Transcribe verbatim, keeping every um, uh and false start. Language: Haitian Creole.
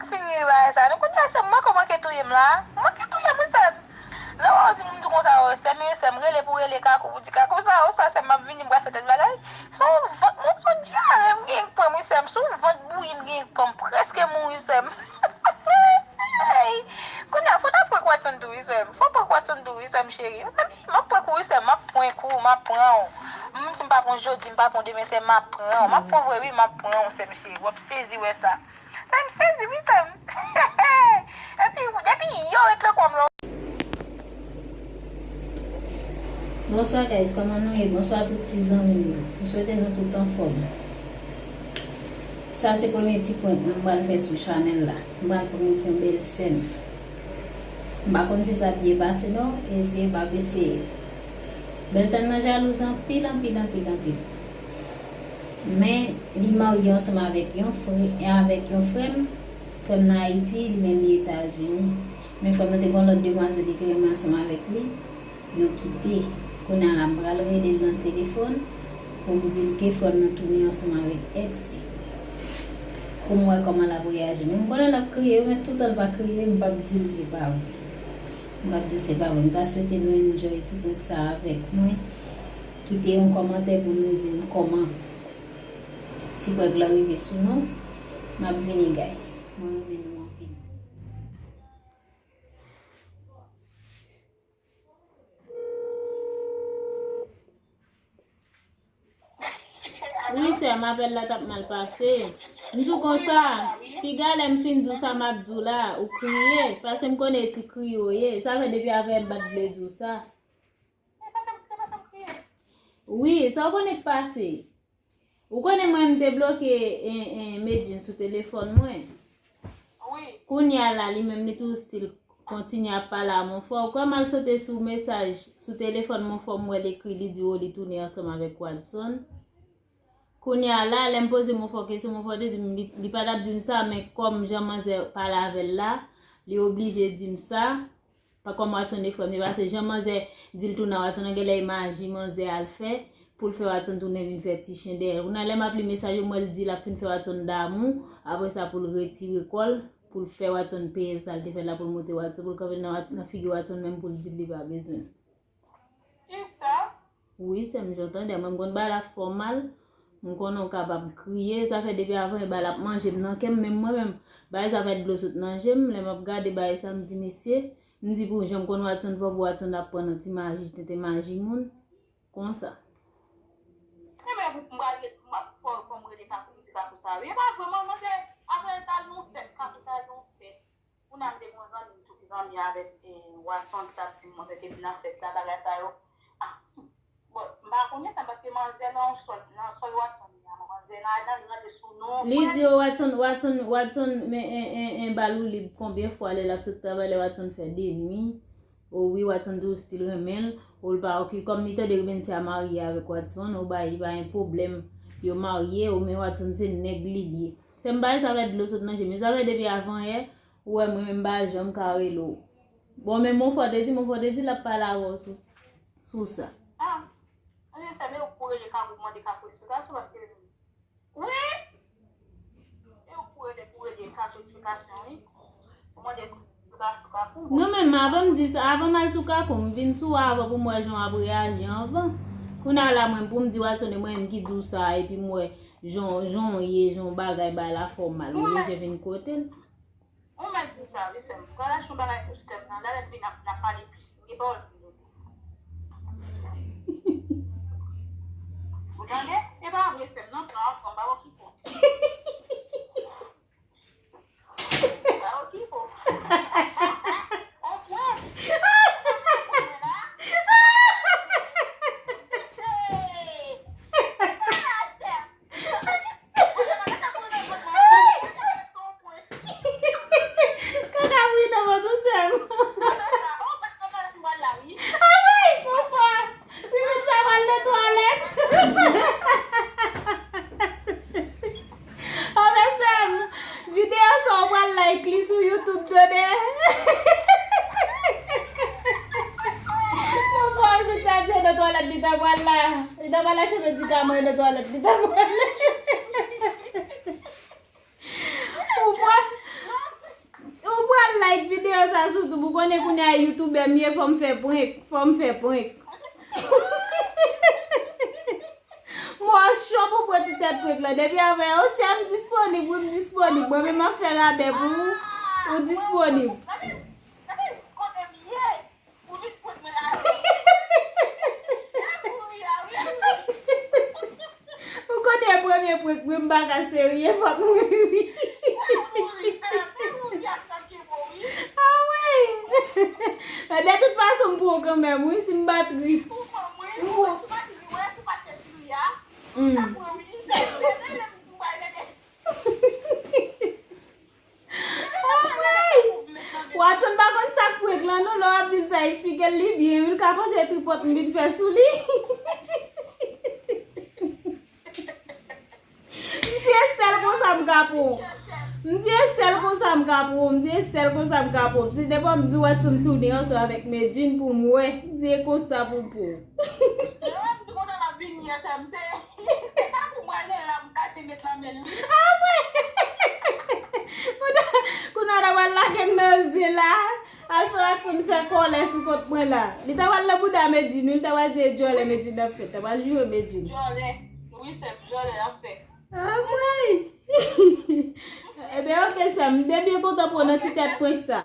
Fini bagay sa. Nou kounye a sè m, manke w manke touye m la. Manke touye m, wi sè m. Lè w di moun tou konsa, o, sè m, wi sè m, rele pou rele, kakou pou di kakou sa, oswa sè m, m ap vini, m pral fè tèl bagay. Se yon vant, mwen, se yon dyare m gen k pran m, wi sè m. Se yon vant bouyi m gen k pran m, prèske mouri, sè m. Kounye a, fò w ta pran Watson tou, wi sè m. Fò w pran Watson tou, wi sè m, cheri. M ap pran kou, wi sè m, m ap pran kou, m ap pran w. Menm si m pa pran w jodi, m pa pran w demen, sè m, m ap pran w. M ap pran w vre, wi, m ap pran w, sè m, cheri. W ap sezi wè sa. Sa m sezi, wi, sa m. Epi, depi yo ret nan kò m lan. Bonswa, guys, kòman nou ye? Bonswa tout ti zanmi m yo. M swete nou tout anfòm. Sa se premye ti prank mwen m pral fè sou chanèl la. M pral prank yon bèl sè m. M pa konn si sa ap byen pase non, eseye m ap eseye. Bèl sè m nan jalouz anpil, anpil, anpil, anpil. Men, li marye ansanm avèk yon frè, avèk yon frè m. Frè m nan Ayiti, li menm li Etazini. Men frè m nan te gen yon lòt demwazèl li te renmen ansanm avèk li. Yo kite. Kounye a la, m pral rele l nan telefòn pou m di l ke frè m nan tounen ansanm avèk èks li. Pou m wè kòman l ap reyaji. Men m konnen l ap kriye, men toutan l pa kriye, m p ap di l se pa vre. M p ap di l se pa vre. M ta swete nou enjoy ti prank sa avèk mwen. Kite yon kòmantè pou nou di m kòman ti prank lan rive sou nou. M ap vini, guys. Mwen renmen nou anpil. Wi, sè m, apèl la t ap mal pase. M di w konsa, piga lè m fin di w sa m ap di w la, ou kriye, paske m konnen e ti kriye w ye. Sa fè depi avè m pa t vle di w sa. Wi, sa w konnen k pase? Ou konnen mwen m te bloke, en, en, Medjine sou telefòn mwen. Wi. Kounye a la, li menm li tou still kontinye ap pale a Monfò. Ou kwè m al sote sou mesaj, sou telefòn Monfò, m wè l ekri, li di, o, li tounen ansanm avèk Watson. Kounye a la, lè m poze Monfò kesyon, Monfò te di m, li, li pa t ap di m sa, men kòm jan manzè pale avè l la, li oblije di m sa. Pa kòm Watson e frè m, li pase jan manzè di l tounen a Watson an, genlè e maji manzè al fè pou l fè Watson tounen vin fè ti chen dèyè l. Kounye a lè m ap li mesaj yo, m wè l di l ap fin fè Watson damou, apre sa pou l retire kò l, pou l fè Watson peye l sa l te fè la, pou l montre Watson, pou l kanpe nan, nan figi Watson menm pou l di l li pa bezwen l. Kisa? Wi, sè m, jan w tande a, mwen m konn bagay la fè w mal, m konnen w kapab kriye, sa fè depi avan yè bagay la ap manje m nan kè m, menm mwen menm, bagay sa fè dlo sot nan je m, lè m ap gade bagay sa, m di, mesye, m di pou jan m konn Watson fò, pou Watson ap pran nan ti maji, tenten maji moun, konsa. Ebyen, m pral ret, m ap fò, fò m rele Kakou, m di Kakou sa, wi. E pa vre, manzè, apre l t al nan fèt, Kakou t al nan fèt. Kounye a m te gen yon zanmi m tou ki zanmi avèk, eh, Watson ki t ap di m, manzè te vin nan fèt la, bagay sa yo. Ah, bon, m pa konnen sa, paske manzè nan yon sòl, nan sòl Watson li a, manzè nan, nan li rantre sou non. Li di, o, Watson, Watson, Watson, men, en, en, en, ba l ou lib konbyen fwa lè l ap sot travay, lè Watson fè de nwi. O wi, Watson di w still renmen l, o l pa okipe, kòm li tande Rebensi a marye avèk Watson, o bay li pa gen pwoblèm, yo marye, o men Watson se nèg li li ye. Sè m, bagay sa fè dlo sot nan je m, sa fè depi avan yè, ou wè mwen menm m pa janm ka rele w. Bon, men Monfò te di, Monfò te di l ap pale avè w sou, sou sa. Ah, ebyen sè m, e ou k pou rele Kakou, mande Kakou esplikasyon, paske Wi! E ou pou rele, pou rele Kakou esplikasyon, wi. Ou mande esplikasyon Kakou, bon. Non, men avan m di sa, avan m al sou Kakou, m vin sou avan pou m wè jan w ap reyaji anvan. Kounye a la, mwen, pou m di Watson, e mwen menm ki di w sa, epi m wè jan, jan w ye, jan w bagay, bagay la fè w mal, ou oblije vin kote l. Ou mèt di sa, wi, sè m. Pral achte yon bagay pou sè m nan. Lè l vin, n ap, n ap pale plis. M gen pawòl pou m di. Ou tande? E pa vre, sè m, non, pran, pran, pa okipe w. Pa okipe w. On pwen. On pwen la. Hey! Sa la, sè m. Kaka wi nan vant ou, sè m. Ay, Monfò. Pitit sa pral nan twalèt. Anben, sè m, videyo sa ou pral like li sou YouTube demen. Monfò, pitit sa di nan twalèt li ta pral la. Li ta pral achte medikaman nan twalèt li ta pral. Ou pral Azou tou, ou konnen kounye a youtubè m ye, fò m fè prank, fò m fè prank. Mwen cho pou pran ti tèt prank lan. Depi avè yo, se a m disponib, wi, m disponib. Mwen menm ap fè rabè pou ou, ou disponib. Ou konnen premye prank mwen, m pa ka serye, fòk mwen ri. Anmwey! De tout fason, m pran w kanmenm, wi, si m pa t ri. Hmm. Anmwey! Watson pa konn sa k prank lan, non, lè w ap di l sa, eksplike l li byen, wi, l ka panse tripòt m vin fè sou li. M di e sèl konsa m ka pran w. M di e sèl konsa m ka pran w. M di e sèl konsa m ka pran w. M di depi w ap di Watson tounen ansanm avèk Medjine pou m wè. M di e konsa pou m pran w. Mwen menm tou kontan m ap vini an, sè m, se, se pa pou mwen, lè la m kase met nan men l, wi. Anmwey! Kounye a, kounye a, w ta pral lage m nan zye la. Alfred Watson fè kòlè sou kont mwen la. Li ta pral nan bouda Medjine, wi, li ta pral di e djòlè Medjine ap fè. Ta pral joure Medjine. Djòlè. Wi, sè m, djòlè l ap fè. Anmwey! Ebyen, oke, sè m. M te byen kontan pou w nan ti tèt prank sa.